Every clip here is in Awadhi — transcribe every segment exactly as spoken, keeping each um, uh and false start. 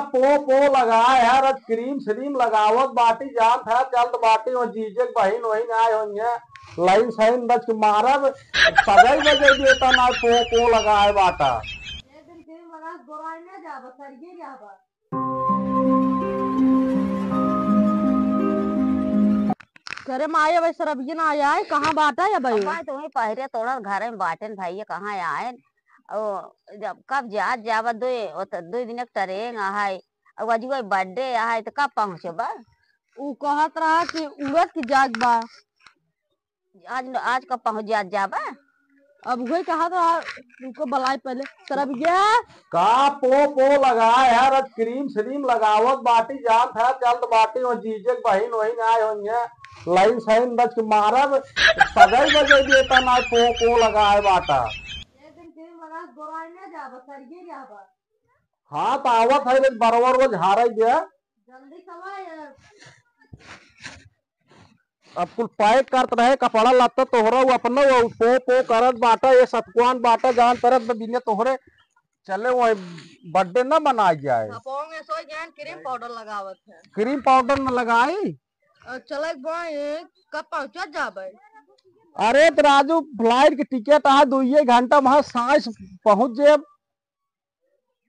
पो पो लगाए है, रज क्रीम श्रीम लगावत बाटी, जान था चलत बाटी, वो जीजे के बहिन वहिन आए होइहैं, लाइन साइन बच के मारब, सजाई बजाई देता ना, पो पो लगाए बाटा। एक दिन क्रीम लगा के गोराई ना जाबा, सरिये जाबा। करे माई, अबे सरबिया ना आया है, कहाँ बाटा है भाई? अब्बा तो वहीं पहिरे तोड़त घरे में बाटेन भाई, ये कहाँ आए? ओ, जब कब जात जाबा, दुई, ओ त दुई दिन एक ट्रेन आहे, और अजुआ बर्थडे आहे, तो कब पहुँचबा? ऊ कहत रहा कि उड़त की जात बा। आज न, आज कब पहुँच जात जाबा? अब वही कहत रहा, उनको बुलाए पहले। सरबिया। का पो पो लगाए है, रज क्रीम श्रीम लगावत बाटी, जान था चलत बाटी, वो जीजे के बहिन वहिन आए होइहैं, लाइन साइन बच के मारब, सजाई बजाई देता ना, पो पो लगाए बाटा। एक दिन क्रीम लगा के गोराई ना जाबा, सरिये जाबा। हाँ, तो आवत है, रोज बरवा रोज हारे गया। जल्दी चला यार। अब कुल पैक करत रहे, कपड़ा लत्ता तोहरा, वो अपना वो पो पो करत बाटा, ये सतकुआन बाटा, जान परत बा बिना तोहरे चले वो बर्थडे ना मनाई जाए। सपोंगे सोई गहन क्रीम पाउडर लगावत है। क्रीम पाउडर न लगाई? अ, चले भाई, कब पहुँचत जाबे? अरे तो राजू, फ्लाइट के टिकट आ, दुइये घंटा में साँझ पहुँच जेब।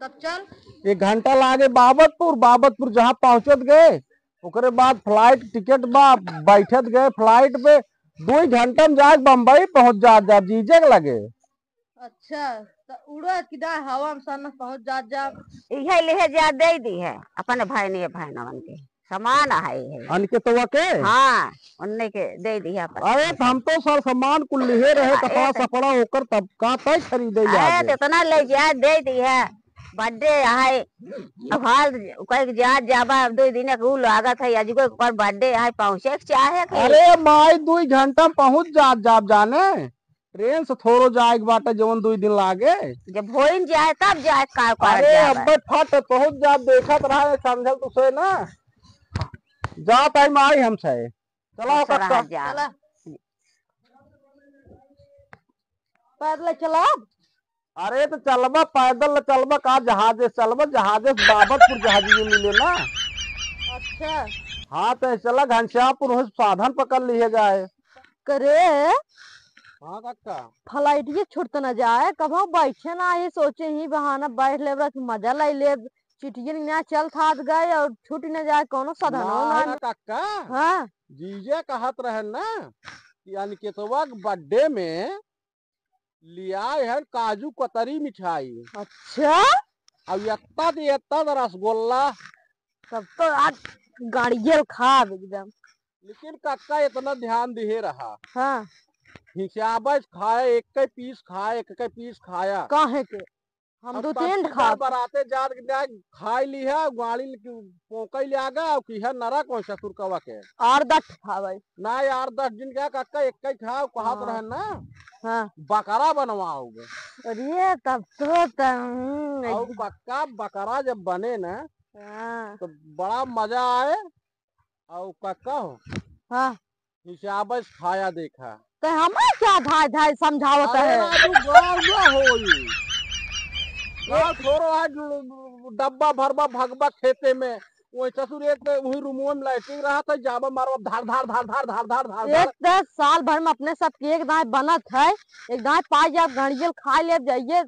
तब चल। एक घंटा लागे बाबतपुर, बाबतपुर जहाँ पहुँचत गए, ओकरे बाद फ्लाइट टिकट बा, बैठत गए फ्लाइट पे, दो ही घंटा में जाके बम्बई पहुँच जात, जात जीजे के लगे। अच्छा, त उड़त कि ना हवा में सन पहुँच जात जा। इहे लिहे जा दे दी है अपने भाई ने, भाई नवन के। समान है, है। अनके तो वके? हाँ, उनने के दे दिया अपन। अरे, तो हम तो सर सामान कुल लिहे रहे, अरे, कपड़ा तो सपड़ा ओकर तब का तय खरीदे अरे, जाबे। तो इतना ले जा, दे दिया। बर्थडे है, अब हाल कह के जा, जाबा, अब दो दिन के ऊ लागत है, अजुगो ओकर बर्थडे है, पहुँचे के चाहे के। अरे माई, दुई घंटा में पहुँच जात, जाब जाने। ट्रेन से थोड़ो जाए के बाटे, जवन दुई दिन लागे। जब होइन जाए, तब जाए, का करत अरे, जाबे। अब्बे फट पहुँच जा, देखत रहा, समझल तू से ना। जात आई माई हमसे। चला हो अच्छा कक्का। रहा जा। चला। पैदल चला। अरे, तो चलबा, पैदल चलबा, का जहाजे से चलबा? जहाजे से बाबतपुर जहाजिये मिले ना। अच्छा। हाँ, तो चला घनश्यामपुर, वहीं से साधन पकड़ लिहे जाए। करे। हाँ कक्का। फ्लाइटिये छूट त न जाए, कबहुँ बैठे ना ही, सोचे ही बहाना बैठ लेब, रह के मजा लै लेब, चिटियन ना चल थात गए और छूट न जाए, कौनो साधन ना हो ना। है कक्का। हाँ। जीजे कहत रहे ना कि अनिकेतवा के बर्थडे में लियाए है काजू कतरी मिठाई। अच्छा। अब एत्ता त, एत्ता त रसगुल्ला। तब तो आज गाड़ियल खाब एकदम। लेकिन कक्का इतना ध्यान दिहे रहा। हाँ। हिसाबे से खाया, एक के पीस खाया, एक के पीस खाया। काहे के? हम अब दो तीन परसों खा बराते जात के जाए खाई लिहा, गाड़ी ल-, पोंकई ले आगा, और किहा नरा कौन ससुर कवा के। आर दस खावे। ना यार, दस दिन का कक्का एक ही खाओ, कहत हाँ। रहे ना। हाँ। बकरा बनवाओगे। अरे, तब तो त-, हम्म, और एक पक्का बकरा जब बने ना, हाँ। तो बड़ा मजा आए। और कक्का हो? हाँ। हिसाबे से खाया देखा। तो हमें क्या धाय धाय समझावत अरे है? राजू, गाँव ना होई। गाँव छोड़ो, आज डब्बा भरबा भगबा खेते में। वही ससुर एक तो वही रूमवा में लैट्रिन रहा था, जाबा मारबा धार, धार, धार, धार, धार, धार, धार, धार। एक तो साल भर में अपने सब के एक दाएं बनत है, एक दाएं पाई जाब, गणियल खाई लेब जाइए,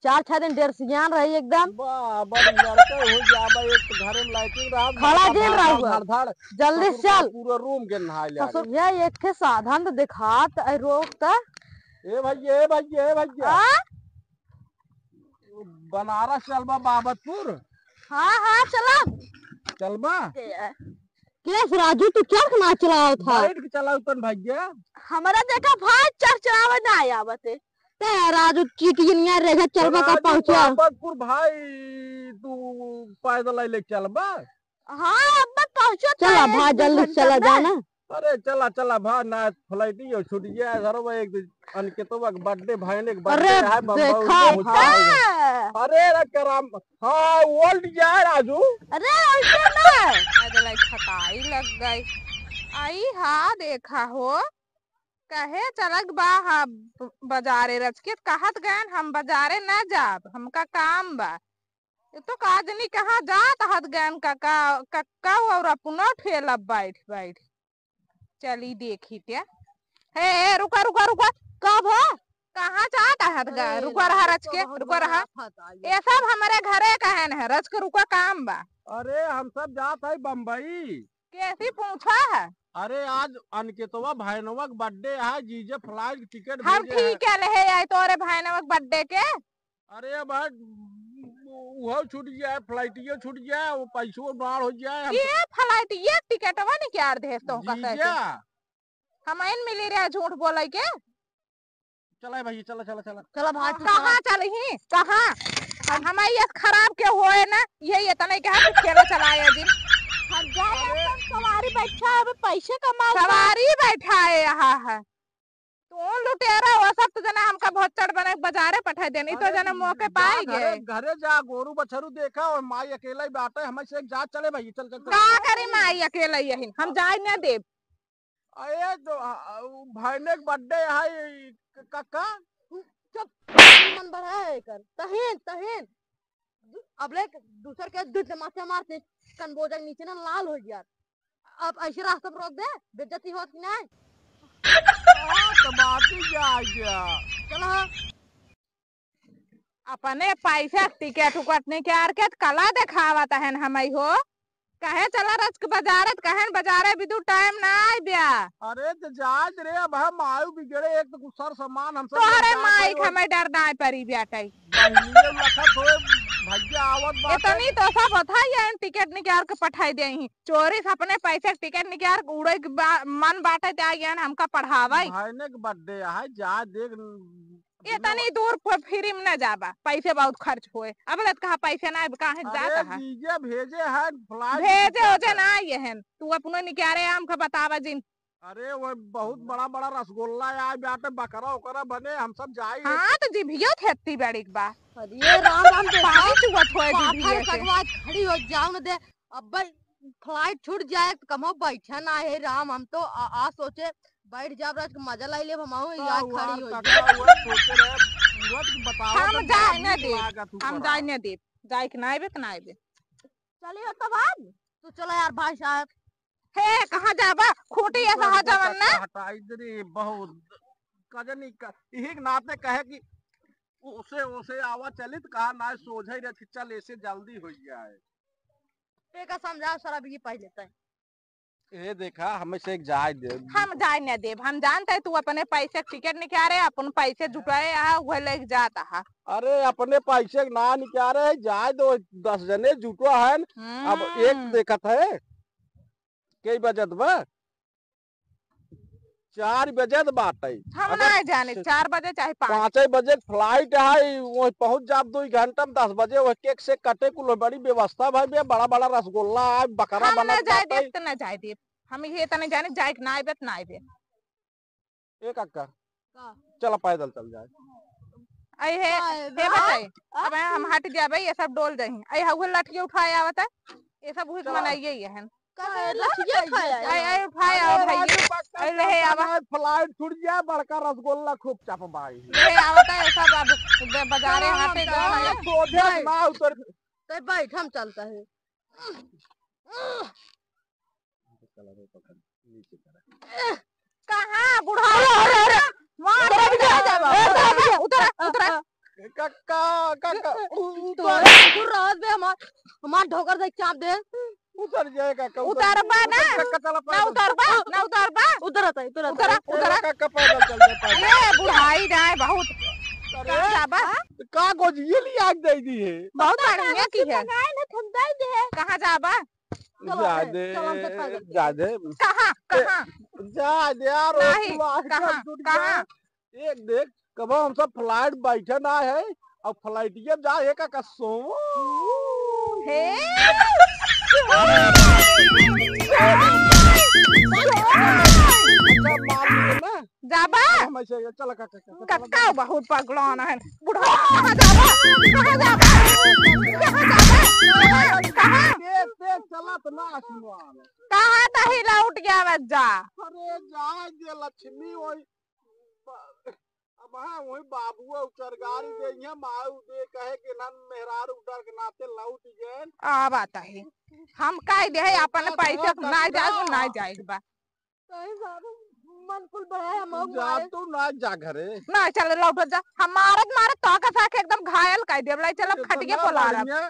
चार छह दिन डेढ़ सियान रही एकदम। बा, बड़ी लड़का हो जाबा, एक तो घरे में लैट्रिन रहा, खड़ा धार, दिन धार, रहुआ। धार, धार। जल्दी ससुर का चल। पूरा रूम के नहाए ले ससुर, आगे। ये एक ठे साधन तो दिखात, ऐ रोक त। ए भैया, ए भैया, ए भैया। आ? बनारस चलबा बाबतपुर? हाँ, हाँ, चला। चलबा? के, केस राजू, तू चरख ना चलावत हा? बैठ के चलाओ तन भैया। हमरा देखा भाई, चरख चलावे ना आवत है। ते राजू, चिटियनिया रेखा चलबा का राजू, पहुँचा? बाबतपुर भाई, तू पैदल अइले चलबा? हाँ, अब मैं पहुँचो चला था भाई, एक दो जल्दी घंटा चला में। जाना। अरे चला, चला भा, ना फ्लाइट ही हो, छूट गया है, घरों में एक दिन अनिकेतवा के बर्थडे, भाई ने के बर्थडे अरे है, बम्बई देखा, पहुंचाओ। हाँ। अरे रे कराम, हाँ, ओल्ड जा राजू। अरे ऐसे ना। अरे खटाई लग गई। आई हा देखा हो, कहे चलक बा हा ब-, बाजारे रचकित कहत गयन हम बाजारे ना जाब, हमका काम बा। ये तो का जनी कहाँ जात हत गन काका, कक्का और अपनो ठेला बैठ बैठ। चली देखी ते। हे, हे, रुका, रुका, रुका। कब हो? कहाँ जात हत गा? अरे, रुका रहा रच के, रुका रहा। ये सब हमरे घरे का है ना, रच के रुका, काम बा। अरे, हम सब जात है बम्बई। कैसी पूछा है? अरे, आज अनकेतवा भैनवा के birthday है, जीजे flight ticket हम भेजे हैं। ठीक है, ले है, आई तोरे भैनवा के birthday के। अरे भाई, उहो छूट जाए, flight ये छूट जाए, वो पैसो डाढ़ हो जाए, हम ये flight ये टिकटवा निकाल दे तो का जीजा। कैसे? हम आइन मिली रहे झूठ बोले के। चला भाई, चला, चला, चला। चला भाई, तू कहाँ चला। चलही? कहाँ? हम, हमारी ये खराब के होए ना, ये, ये तने के हाथ खेला चलाए जी। हम जाए अरे। अपन सवारी बैठा है, अबे पैसे कमाओ। सवारी बैठा है यहाँ है। तू लुटेरा हो, सब तो जना हमका भोचड़ बने के बाजारे पठाई देनी, तो अरे जना मौके जा पाई घरे, गए। घरे जा, गोरू बछरू देखा और माई अकेला ही बाटे, हमें से एक जा चले भाई, चल, चल, चल। का करी माई अकेला यही, हम जाए न देब। अरे तो, आ, आ, उ भाईने के birthday है, ई क-, कक्का। चुप, मन बढ़ा है एकर। तहिन, तहिन। दु-, अब ले दूसर के दू तमाचा मारते, कनबोजा के नीचे ना लाल हो गया। अब ऐसे रास्ता पर रोक दे, बेइज्जती होत कि नहीं? हाँ, तो बात ही क्या आ गया? चलो हाँ। अपने पैसा टिकट उकट निकाल के कला देखावत हन हमई हो। कहे चला रच के बाजारे, त कहेन बाजारे बिदु टाइम ना आइ ब्या। अरे त जाए दे रे, अब हम आयु बिगड़े, एक तो कुछ सर सामान हम सब तोहरे लेके जात माई हई, के हमें डर ना परी ब्या टाई। बहिनिये लखत होए, भैया आवत बाटे। इतनी तो सब होत है, ये टिकट निकाल के पठाई दे ही। चोरी से अपने पैसे के टिकट निकाल के उड़े के बा-, मन बाटे, ते आइए हमका पढ़ावे। भाई ने के birthday है, जा देख, इतनी दूर प-, free में न जाबा, पैसे बहुत खर्च होए। अब लत कहा पैसे ना, अब काहे अरे जात है? जीजे भेजे हैं, flight भेजे ticket ओजे है। ना ये हैं, तू अपनो निकारे आम का बतावा जिन। अरे वो बहुत बड़ा बड़ा रसगुल्ला आए बाटे, बकरा ओकरा बने, हम सब जाई। हाँ, तो जिभियो थेती बड़ी बा। अरे राम राम, देखा, पानी चुवत होए पाथर जिभिये से। कगवा खड़ी हो जाओ न दे। अब flight छूट जाए तो कमो बैठा ना है राम। हम तो आ, आ सोचे बैठ जाब राज के मजा लाई लेब हम, आऊं का यार हुआ, खड़ी हो का जाए। हुआ, सोचे रहे, पूरा तो बताओ हम तो जाए बड़ा न नीक देब, लागत हम ऊपर जाए आ। न देब, जाए के ना आइबे त ना आइबे। चलिए तब आज तू चला यार भाई साहब। हे, कहाँ जाबा? खूंटी ऐसा कहाँ जावन ना? हटाई दे रे, बहुत कजनी का, यही के नाते कहे कि ओसे, ओसे आवा चलित, कहा ना सोझे रह कि चल ऐसे जल्दी हो जाए। ते का समझाओ सर, अब ये पहले तय। ए देखा, हमें से एक जाए दे। हम जाए न देब, हम जानते हैं तू अपने पैसे के टिकट निकाले, अपन पैसे जुटाए आ, वह लेके जाता है। अरे अपने पैसे के ना निकाले, जाए दो, दस जने जुटो है। अब एक हम्म। देखत है, कई बजत बा? चार बजे त बात है। हम अगर ना जाने, से चार बजे चाहे पाँच। पाँचे बजे flight है, वही पहुँच जाब दो घंटा में, दस बजे वही केक से कटे कुल बड़ी व्यवस्था भाई बे, बड़ा बड़ा रसगुल्ला है, बकरा हम बनत ना जाए बाटे। देब, त ना जाए देब। हम ये त ना जाने, जाए के ना आइबे, त ना आइबे। ए काका, का? चला पैदल चल जाए। आई हे, का हे बे? बताई, आ? अब हम हट जाबे, ये सब डोल जाही। आई हउए लठिया उठाए आवत है, ये सब हुई चला। मनाइए ये हैं। काहे लठिया खाए? आई, आई, उठाए आओ अरे भाई। राजू, पक्का आई, ले, पक्का आवा। ना, flight छूट जाए, बड़का रसगुल्ला खूब चपबाई। ले, आवता है सब अब, ब-, बाजारे चला, हाथे हम जाए। चला, सोझे ना उतर। तो बैठ, हम चलता है। कहाँ बुढ़ा? अरे, अरे, अरे। मार उतरा दे, भैया। उतरा, उतरा, उतरा। काका, काका, उ-, तू उतर। तू रहत बे हमार, हमार ढोकर देख चाप दे। उतर जाए काका, उतर। उतरबा ना। काका, चला ना पैदल। उतरबा, ना उतरबा। उतरत है, उतरत उतरा, है। उतरा। काका, पैदल चल जाए, पैदल। ए, बुढ़ाई जाए बहुत। अरे, कहाँ जाबा? का गोजिए लिया के दे दी है? बहुत बढ़िया की है। मंगाए ना, हम दे दे। कहाँ जाबा? चलो, जा ए, दे, चलो, हम सब पैदल जा चलते। दे। कहाँ, ए, कहाँ? जा दे यार, नहीं, वकील आजकल कहाँ, दुनिया कहाँ? एक देख, कबो हम सब flight बैठे ना है, अब flight ये जा, एक का सो। हे। अच्छा, मान लो ना। जाबा? हम ऐसे, चला, का, का, का, का, कक्का बहुत पगलान है। बुढ़ा, कहाँ जाबा? कहाँ जाबा? कहाँ जाबा? कहाँ? तेज, तेज चला तो ना आसमान। कहाँ तही लौट गया बच्चा? अरे, जा जे लक्ष्मी वही। अब वहाँ वही बाबुआ उचर गाड़ी दे, यहाँ माऊ दे, कहे कि नन मेहरारू डर के नाते लौट गए। आ बात है, हम कह दे है अपन पैसा ना जाए, ना जाए बा। कहीं साहब, मन कुल बढ़ाए हम जा मारे। तू ना जा घरे। ना, चल लौट जा। हम मारत मारत तो का साथ एकदम घायल कर देब। लाई चल, अब खटिया इतना पोला लब। बढ़िया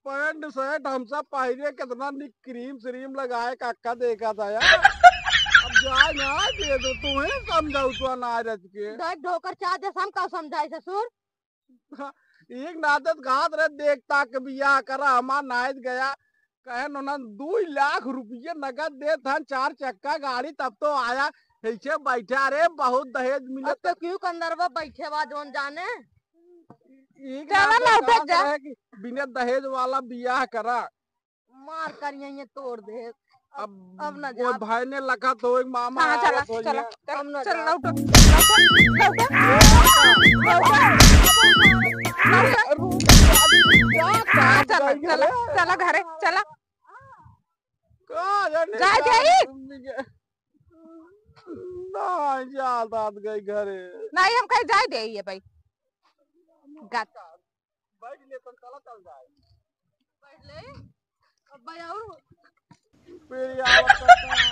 पैंट शर्ट हम सब पहिरे, कितना निक क्रीम श्रीम लगाए, काका देखा था यार। अब जाए ना दे दो, तू ही समझाऊ तो ना रच के। दस ढोकर चाह दे, हम का समझाए ससुर? एक नादत घात रहे, देखता के बियाह करा, हमार नायत गया, कहे नोना दो लाख रुपये नगद देत हन, चार चक्का गाड़ी, तब तो आया, ऐसे बैठा रे, बहुत दहेज मिले। अब तो क्यों कंदरवा बैठे बा जोन जाने। एक चला नादत ना उठे घात जा। रहे कि बिना दहेज वाला बियाह करा। मार करिए ये तोड़ दे। अब, अब ना वो जा। भाई ने लखा तो एक मामा हाँ, चला, आवत होइए। चला, चला, हम ना चल, जा। लौटो, लौटो, लौटो, लौटो, लौटो। अरे, रुक, अभी रुक जा, हाँ, कहाँ चला, जाएंगे चला, रे? चला घरे, चला। कहाँ जाने जाए का? जाई? ना, जा, साथ गई घरे। नहीं, हम कहीं जाए दे, ये भाई। गत। बैठ ले, तन चला चल जाए। बैठ ले। अब भाई और फिर ये आवत करता है।